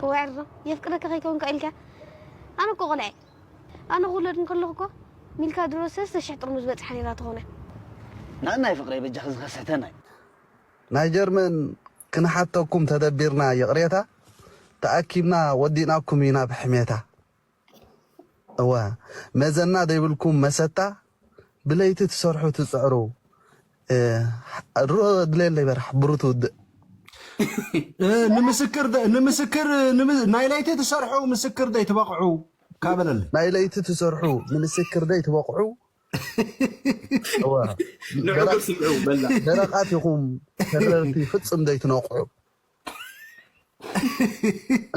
እዋይ ዕርሮ የፍቅረካ ከይከውን ከኢልካ። ኣነ እኮ ቆልዐ ኣነ ክውለድ እንከለኹ እኮ ሚልካ ድሮ ሰለስተ ሽሕ ጥርሙዝ በጽሓ ነይራ ትኾነ። ናእናይ ፍቕረይ በጃኺ ዝኸስሕተናይ። ናይ ጀርመን ክንሓተኩም ተደቢርና ይቕሬታ ተኣኪብና ወዲእናኩም ኢና ብሕሜታ እወ መዘና ዘይብልኩም መሰታ ብለይቲ ትሰርሑ ትፅዕሩ ድሮ ድሌለይ በራሕ ብሩ ትውድእ ንምስክር ንምስክር ናይ ለይቲ ትሰርሑ ምስክር ዘይትበቕዑ ካበለለይ ናይ ለይቲ ትሰርሑ ንምስክር ዘይትበቕዑ ንዑ ስምዑ በላ ደረቓት ኢኹም ተረርቲ ፍፅም ዘይትነቕዑ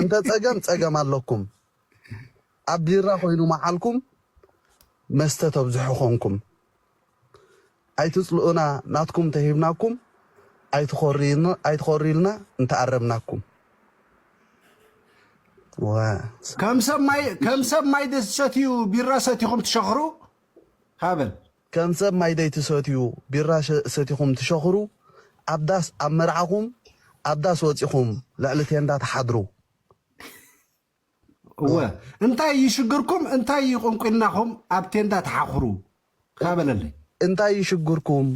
እንተ ፀገም ፀገም ኣለኩም ኣብ ቢራ ኮይኑ መዓልኩም መስተ ተብዝሑ ኮንኩም ኣይትፅልኡና ናትኩም ተሂብናኩም ኣይትኾርዩልና እንተኣረምናኩም ከም ሰብ ማይ ደሰትዩ ቢራ ሰቲኹም ትሸኽሩ ሃበል ከም ሰብ ማይ ደይትሰትዩ ቢራ ሰቲኹም ትሸኽሩ ኣብ ዳስ ኣብ መርዓኹም ኣብ ዳስ ወፂኹም ልዕሊ ቴንዳ ትሓድሩ እወ እንታይ ይሽግርኩም እንታይ ይቁንቁናኹም ኣብ ቴንዳ ትሓኽሩ ካበለለይ እንታይ ይሽግርኩም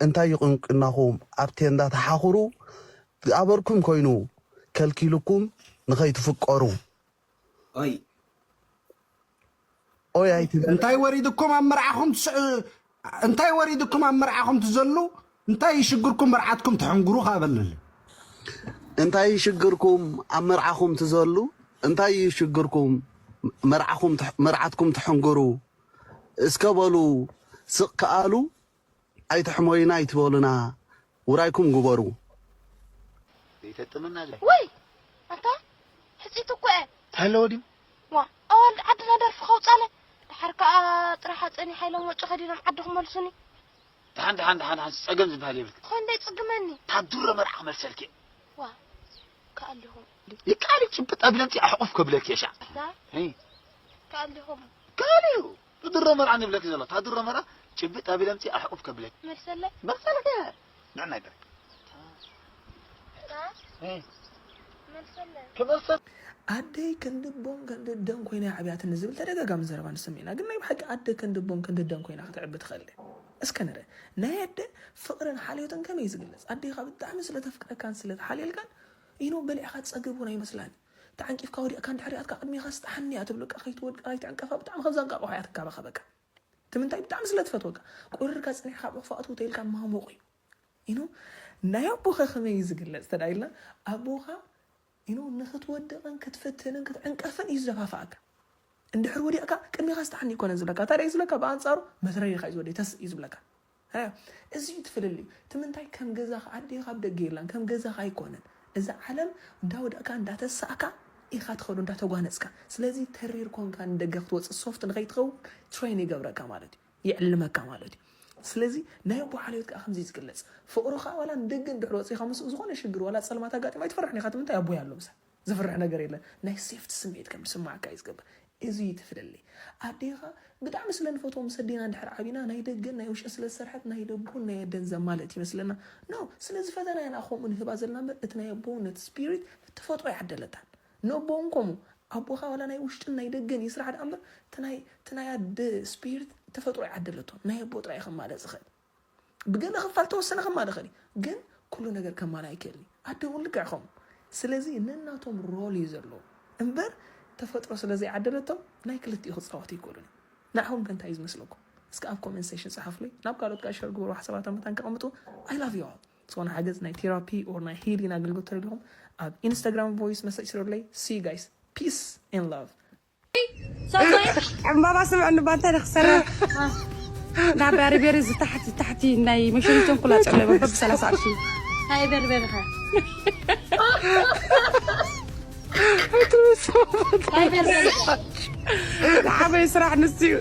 እንታይ ይቁንቁናኹም ኣብ ቴንዳ ትሓኽሩ ዝኣበርኩም ኮይኑ ከልኪሉኩም ንኸይትፍቀሩ ኦይ ኦይ ኣይትበል እንታይ ወሪድኩም ኣብ መርዓኹም እንታይ ወሪድኩም ኣብ መርዓኹም ትዘሉ እንታይ ይሽግርኩም መርዓትኩም ትሕንግሩ ካበለለይ እንታይ ይሽግርኩም ኣብ መርዓኹም ትዘሉ እንታይ ይሽግርኩም መርዓኹም መርዓትኩም ትሕንግሩ እስከ በሉ ስቕ ከኣሉ ኣይትሕሞይና ኣይትበሉና ውራይኩም ግበሩ ዘይተጥምና ወይ ኣታ ሕፂት እኮ እየ ታለወ ድዩ ዋ ኣዋልድ ዓድና ደርፊ ከውፃለ ድሓር ከዓ ጥራሕ ኣፀኒሓ ኢሎም ወጪ ከዲኖም ዓዲ ክመልሱኒ ደሓን ደሓን ደሓን ደሓን ፀገም ዝበሃል የብልክ ኾንደ ይፅግመኒ ታዱረ መርዓ ክመልሰልክ ዋ ከኣሊኹም ይቃል ጭብጥ ኣቢለምፂ ኣሕቁፍ ከብለልክ የሻ ዳ ከኣሊኹም ከኣል እዩ ትድሮ መርዓ ንብለክ ዘሎ ታድሮ መርዓ ጭብጥ ኣቢለምፂ ኣሕቁፍ ከብለክ መልሰለይ መርሰልክ ንዕናይ በረ ዳ መልሰለይ ክመልሰል ኣደይ ክንድቦን ክንድደን ኮይና ዓብያትኒ ዝብል ተደጋጋሚ ዘረባ ንሰምዕ ኢና። ግን ናይ ብሓቂ ኣደ ክንድቦን ክንድደን ኮይና ክትዕቢ ትኽእል ድያ? እስከ ንርእ። ናይ ኣደ ፍቕርን ሓልዮትን ከመይ እዩ ዝግለጽ? ኣዴኻ ብጣዕሚ ስለ ተፍቅረካን ስለ ትሓልየልካን ኢኖ በሊዕኻ ትጸግብ እውን ኣይመስላን እዩ። ተዓንቂፍካ ወዲቕካ እንድሕር ሪኣትካ ቅድሜኻ ስጥሓኒ እያ ትብለካ፣ ከይትወድቃ ከይትዕንቀፋ ብጣዕሚ ከም ዘንቃቕሖ እያ ትንከባኸበካ። እቲ ምንታይ ብጣዕሚ ስለ ትፈትወካ። ቁርርካ ጸኒሕካ ኣብ ዕኽፋ እትው ተይልካ ማሞቕ እዩ። ኢኖ ናይ ኣቦኻ ከመይ እዩ ዝግለጽ ተዳ ኢልና ኣቦኻ ኢኖ ንኽትወድቕን ክትፍትንን ክትዕንቀፍን እዩ ዝደፋፍኣካ። እንድሕር ወዲቕካ ቅድሜኻ ስታሕኒ ይኮነን ዝብለካ። እንታይ እዩ ዝብለካ? ብኣንጻሩ መትረሪኻ እዩ ዝወደይ ተስእ እዩ ዝብለካ። ሃያ፣ እዚ እዩ እቲ ፍልልዩ። እቲ ምንታይ ከም ገዛኻ ኣዴኻ ኣብ ደገ የላን፣ ከም ገዛኻ ኣይኮነን። እዛ ዓለም እንዳወደቕካ እንዳተሳእካ ኢኻ ትኸዶ እንዳተጓነጽካ። ስለዚ ተሪር ኮንካ ንደገ ክትወጽእ ሶፍት ንኸይትኸውን ትሬን ይገብረካ ማለት እዩ። የዕልመካ ማለት እዩ። ስለዚ ናይ ኣቦ ሓልዮት ከዓ ከምዚ እዩ ዝግለፅ። ፍቕሩ ከዓ ዋላ ንደገ እንድሕር ወፂኻ ምስኡ ዝኾነ ሽግር ዋላ ፀልማት ኣጋጢሙ ኣይትፈርሕን ኢኻ። እቲ ምንታይ ኣቦይ ኣሎ ምሳይ። ዘፍርሕ ነገር የለን። ናይ ሴፍቲ ስምዒት ከም ዝስማዓካ እዩ ዝገብር። እዚ እዩ እቲ ፍልልይ። ኣዴኻ ብጣዕሚ ስለ ንፈትዎ ምስ ኣዴና እንድሕር ዓቢና ናይ ደገን ናይ ውሽጥን ስለ ዝሰርሐት ናይ ደቦን ናይ ኣደን ዘማልእት ይመስለና። ኖ፣ ስለ ዝፈተና ኢና ከምኡ ንህባ ዘለና እምበር እቲ ናይ ኣቦ ነቲ ስፒሪት ተፈጥሮ ኣይዓደለታን። ነቦ እውን ከምኡ ኣቦኻ ዋላ ናይ ውሽጥን ናይ ደገን ይስራሕ ደኣ እምበር እቲ ናይ ኣደ ስፒሪት ተፈጥሮ ይዓደለቶ ናይ ኣቦ ጥራይ ከማልእ ዝኽእል ብገለ ክፋል ተወሰነ ከማልእ ይኽእል እዩ ግን ኩሉ ነገር ከማልእ ኣይክእልን እዩ ኣደ እውን ልክዕ ከምኡ ስለዚ ነናቶም ሮል እዩ ዘለዎ እምበር ተፈጥሮ ስለ ዘይዓደለቶም ናይ ክልቲኡ ክፃወቱ ይክእሉን እዮም ንዓኹም ከ እንታይ እዩ ዝመስለኩም እስከ ኣብ ኮመንት ሴሽን ፀሓፉለይ ናብ ካልኦት ከዓ ሸር ግበሩ ሓሳባቶም መታን ከቐምጡ I love you all ዝኾነ ሓገዝ ናይ ቴራፒ or ናይ ሂሊን ኣገልግሎት ተደሊኹም ኣብ ኢንስታግራም ቮይስ መሰጅ ስረዱለይ see you guys peace and love ዕምባባ ስምዕኒ ባንታ ንክሰርሕ ናብ በርበረ ዝታሕቲ ታሕቲ ናይ መሸኒቶም ኩላ ጸለበ በብ ሰላሳ ቅርሺ። እንታይ በርበረ ኸ? እንታይ በርበረ ኸ? ዝዓበየ ስራሕ ንሱ እዩ።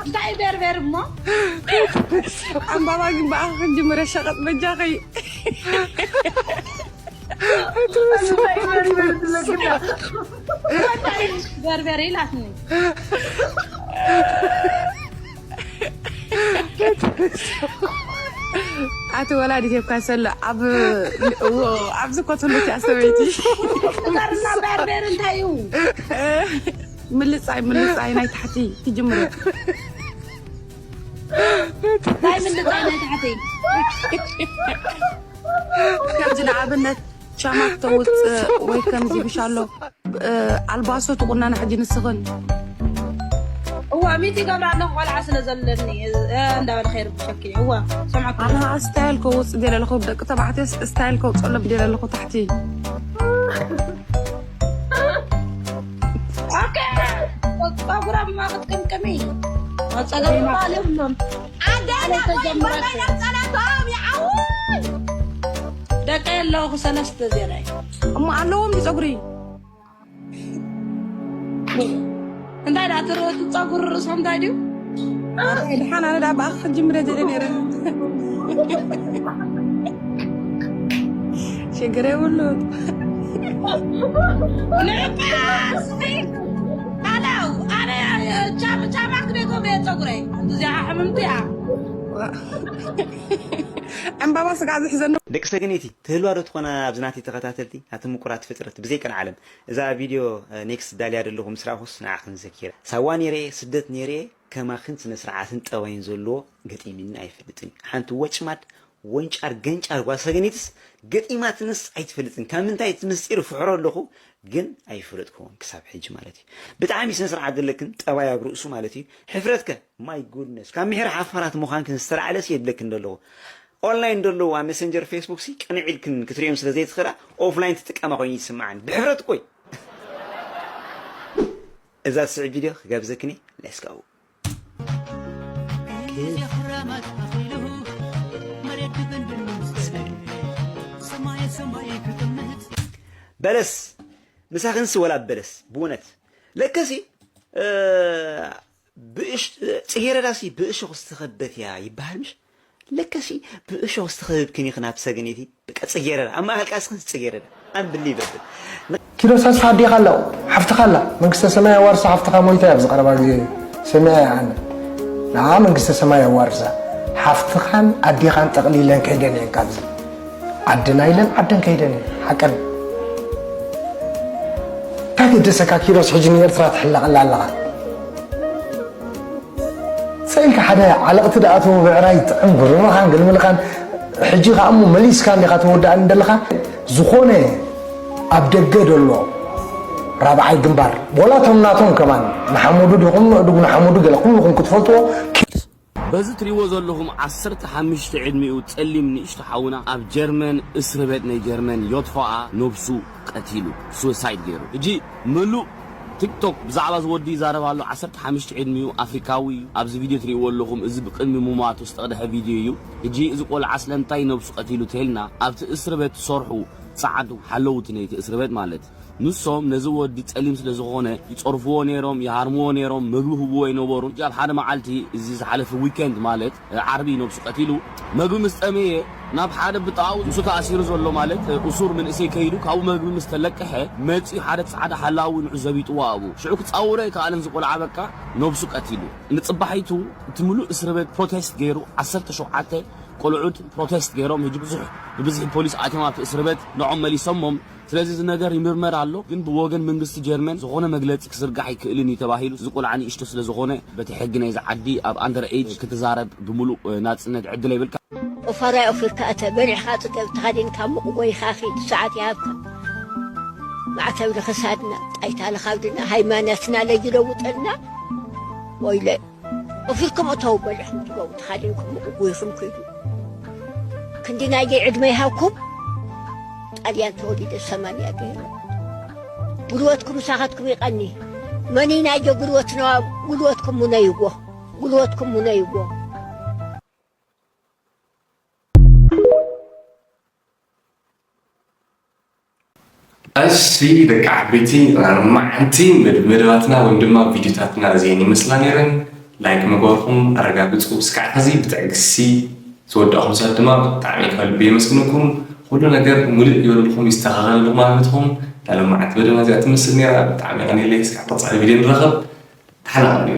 እንታይ በርበረ እሞ? ዕምባባ ግን ብኣኺ ክንጅምር ሸቐጥ በጃኺ። በርበረ ኢላትኒ። ኣቲ ወላዲት ሄብካ ሰሎ ኣብ እዎ ኣብዚ ኮትሉ ኪያ ሰበይቲ። ዛርና በርበረ እንታይ እዩ? ምልጻይ ምልጻይ ናይ ታሕቲ ትጅምር። እንታይ ምልጻይ ናይ ታሕቲ? ከምዚ ንኣብነት ሻማ ክተውጽእ ወይ ከምዚ ብሻሎ ኣልባሶ ትቑነና ሕጂ ንስኽን። እዋ ሚቲ ይገብራ ኣለኹ ቆልዓ ስለ ዘለኒ እንዳበለ ከይርብሸኪ። እዋ ሰምዐኩ። ኣነ ስታይል ከውጽእ ደለ ኣለኹ ደቂ ተባዕትዮ ስታይል ከውጽእ ኣለብ ደለ ኣለኹ ታሕቲ። ኦኬ። ጸጉራማ ክትቅምቅሚ ጸገም የብሉን። ኣደና ተጀምረክ። ደቂ ኣለኹ ሰለስተ ዜናይ። እሞ ኣለዎም ጸጉሪ። እንታይ ደኣ ትር-፣ እቲ ጸጉሪ ርእሶም እንታይ ድዩ? ኣረ፣ ድሓን ኣነ ደኣ ብኣኺ ክጅምረ ደለ ነይረ። ሽግር የብሉን። ንዕቀስ! ኣለው፣ ኣነ ቻም-፣ ቻማ ክደግም እየ ጸጉረይ። እዚኣ ሕምምቲ እያ። ዕምባባ ስጋዕ ዝሕዘኒ። ደቂ ሰገነይቲ፣ ትህልዋ ዶ ትኾና ኣብዚ ናተይ ተኸታተልቲ? ኣቲ ምቁራት ፍጥረት፣ ብዘይ ቀልዓለም። እዛ ቪድዮ፣ እ፣ ኔክስት ዳልያ ደለኹ ምስ ረኣኹስ ንዓኽን ዘኪረ። ሳዋ ነይረ፣ ስደት ነይረ፣ ከማኽን ስነ ስርዓትን ጠባይን ዘለዎ ገጢምኒ ኣይፈልጥን። ሓንቲ ወጭማድ፣ ወንጫር፣ ገንጫር ጓል ሰገነይትስ ገጢማትንስ ኣይትፈልጥን። ካብ ምንታይ እቲ ምስጢር ፍሕሮ ኣለኹ፣ ግን ኣይፈለጥኩዎን ክሳብ ሕጂ ማለት እዩ። ብጣዕሚ ስነ ስርዓት ዘለክን ጠባይ ኣብ ርእሱ ማለት እዩ። ሕፍረትከ፣ ማይ ጉድነስ፣ ካብ ምሒር ሓፋራት ምዃንክን ዝተላዕለስ የብለክን ደለኹ። ኦንላይን ደለዉ ኣብ ሜሰንጀር ፌስቡክ ሲ ቅንዕ ኢልክን ክትሪኦም ስለ ዘይትኽእላ ኦፍላይን ትጥቀማ ኮይኑ ይስምዓኒ። ብሕፍረት እኮይ። እዛ ትስዕብ ቪድዮ ክጋብዘክን እየ። ሌትስ ጎ። በለስ ምሳኽንሲ ወላ በለስ ብእውነት ለከሲ፣ እ፣ ብእሽ-፣ ጽጌረዳሲ ብእሾኽ ዝተኸበት እያ ይበሃል ምሽ? ለከሲ ብእሾኽ ዝተኸበብክን ኢኽን ኣብ ሰገነይቲ። በቃ ጽጌረዳ፣ ኣብ ማእከል ቃልስኽን ጽጌረዳ። ኣንብሊቨብል። ኪሮስ ተስፋ ኣዴኻ ኣላ፣ ሓፍትኻ ኣላ። መንግስተ ሰማይ ኣዋርሳ ሓፍትኻ ሞይታ እያ ኣብዚ ቀረባ ግዜ ሰሚዐ እየ ኣነ። ንዓ መንግስተ ሰማይ ኣዋርሳ። ሓፍትኻን ኣዴኻን ጠቕሊለን ከይደን እየን ካብዚ። ዓድና ኢለን ዓደን ከይደን እየን። ሓቀን። እንታይ ገደሰካ ኪሮስ ሕጂ ንኤርትራ ትሕለቐላ ኣለኻ? ሰኢልካ ሓደ ዓለቕቲ ደኣተዉ ብዕራይ ጥዕም ጉርምኻን ግልምልኻን፣ ሕጂ ኸኣ እሞ መሊስካ እንዲኻ ተወዳእኒ ዘለኻ። ዝኾነ ኣብ ደገ ደሎ ራብዓይ ግንባር፣ ወላ እቶም ናቶም ከማን ንሓመዱ ዲኹም ንእድጉ ንሓመዱ ገለ ኩልኹም ክትፈልጥዎ። በዚ ትሪእዎ ዘለኹም ዓሰርተ ሓሙሽተ ዕድሚኡ ጸሊም ንእሽቶ ሓውና ኣብ ጀርመን እስሪ ቤት ናይ ጀርመን ዮትፎኣ ነብሱ ቀቲሉ፣ ሱሳይድ ገይሩ። ሕጂ ምሉእ ቲክቶክ ብዛዕባ እዚ ወዲ ይዛረብ ኣሎ። ዓሰርተ ሓሙሽተ ዕድሚኡ ኣፍሪካዊ እዩ። ኣብዚ ቪድዮ ትሪእዎ ኣለኹም፣ እዚ ብቅድሚ ምሟቱ ዝተቐድሐ ቪድዮ እዩ። ሕጂ እዚ ቆልዓ ስለምንታይ ነብሱ ቀቲሉ ተልና፣ ኣብቲ እስሪ ቤት ዝሰርሑ ጸዓዱ ሓለውቲ ናይቲ እስሪ ቤት ማለት፣ ንሶም ነዚ ወዲ ጸሊም ስለ ዝኾነ ይጸርፍዎ ነይሮም፣ ይሃርምዎ ነይሮም፣ መግቢ ህብዎ ይነበሩ። ሕጂ ኣብ ሓደ መዓልቲ፣ እዚ ዝሓለፈ ዊኬንድ ማለት ዓርቢ ነብሱ ቀቲሉ፣ መግቢ ምስ ጠመየ ናብ ሓደ ብጣኡ ንሱ ተኣሲሩ ዘሎ ማለት እሱር መንእሰይ ከይዱ ካብኡ መግቢ ምስ ተለቀሐ መጺኡ ሓደ ጻዕዳ ሓላዊ ንዑ ዘቢጥዎ ኣብኡ። ሽዑ ክጻውሮ ኣይከኣለን ዝቆልዓ በቃ ነብሱ ቀቲሉ። ንጽባሒቱ እቲ ምሉእ እስር ቤት ፕሮቴስት ገይሩ ዓሰርተ ሸውዓተ ቆልዑት ፕሮቴስት ገይሮም። ሕጂ ብዙሕ ብብዝሒ ፖሊስ ኣትዮም ኣብቲ እስር ቤት ንዖም መሊሶሞም። ስለዚ እዚ ነገር ይምርመር ኣሎ፣ ግን ብወገን መንግስቲ ጀርመን ዝኾነ መግለጺ ክዝርጋሕ ኣይክእልን እዩ ተባሂሉ። እዚ ቆልዓ ንእሽቶ ስለ ዝኾነ በቲ ሕጊ ናይዚ ዓዲ ኣብ ኣንደር ኤጅ ክትዛረብ ብምሉእ ናጽነት ዕድል የብልካ። ኦፋራይ ኦፊርካ እተ በሊዕኻ ጽገብ ተኻዲንካ ሙቕ ጎይኻ ኺድ ሰዓት ይሃብካ። ማዕተብ ለኸሳድና ጣይታ ለኻብድና ሃይማኖትና ለይለውጠልና። ወይለ ኦፊርኩም እተው በሊዕኩም ትገቡ ተኻዲንኩም ሙቕ ጎይኹም ኪዱ። ክንዲ ናየይ ዕድመ ይሃብኩም። ጣልያን ተወሊደ ሰማንያ ገይረ። ጉልበትኩም ምሳኻትኩም ይቐኒ። መኒና ጀግሮትና ጉልበትኩም ሙነይዎ፣ ጉልበትኩም ሙነይዎ። እሺ ደቂ ዓበይቲ፣ መዓንቲ መደባትና ወይ ድማ ቪድዮታትና እዚአን ይመስላ ነይረን። ላይክ ምግባርኩም ኣረጋግፁ። እስካዕ ሕዚ ብትዕግስቲ ዝወዳእኹም ሰባት ድማ ብጣዕሚ ካብ ልቢ የመስግነኩም። ኩሉ ነገር ሙሉእ ይበልልኩም፣ ይስተኻኸለልኩም ማለት ኢኹም። እታ ሎማዓንቲ መደብና እዚኣ ትመስል ነይራ። ብጣዕሚ የቐንየለይ። እስካዕ ቀፃሊ ቪድዮ ንራኸብ። ደሓና ኹኑ።